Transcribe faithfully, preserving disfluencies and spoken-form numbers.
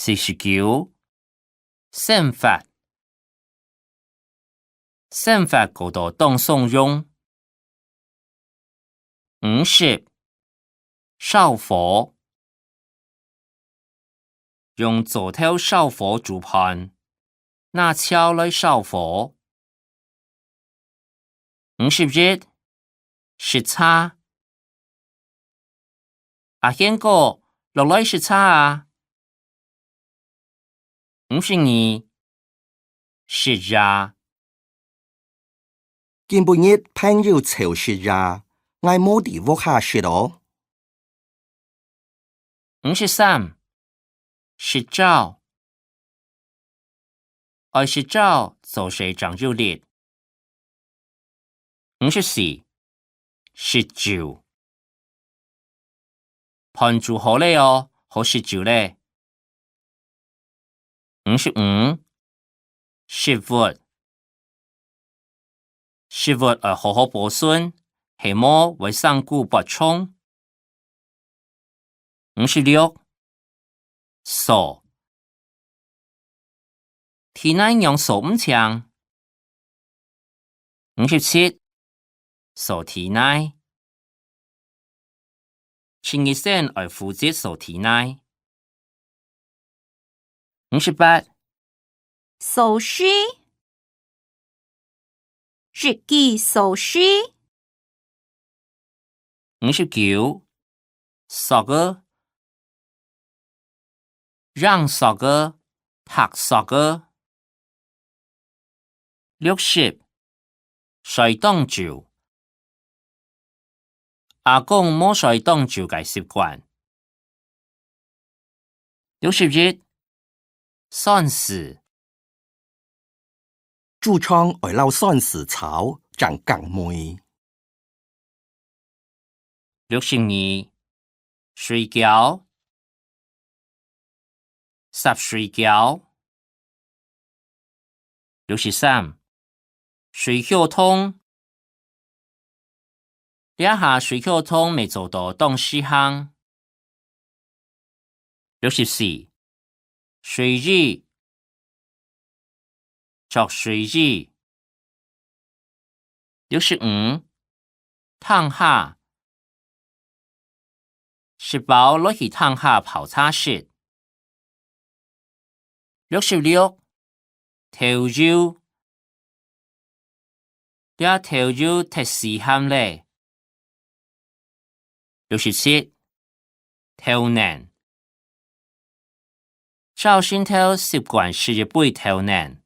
四十九，生活。生活過到當鬆容。五十，燒火。用灶頭燒火煮飯，拿笊來燒火。五十一，食茶。阿賢哥，落來食茶啊！五十二，食夜。今晡日朋友湊食夜，𠊎無在屋下食哦。五十三，食朝。愛食朝，做事正有力。五十四，食晝。飯煮好了哦，好食晝了。五十五，食物。食物愛好好保存，係無會生痀發重。五十六，掃。地泥仰掃毋淨？五十七，掃地泥。清潔先愛負責掃地泥。五十八，掃地。一支掃地。五十九，索仔。縈索仔，縖索仔。六十，睡當晝。阿公無睡當晝个習慣。六十一，算數。 豬腸愛摎酸絲炒，正降味。六十二，水餃，煠水餃。六十三，水朏糖。這下水朏糖乜做到當時行。 六十四，睡衣，著睡衣。六十五，廳下，食飽來去廳下泡茶食。六十六，豆油， 這豆油忒死鹹咧。六十七，豆奶。朝晨頭習慣食一杯豆奶，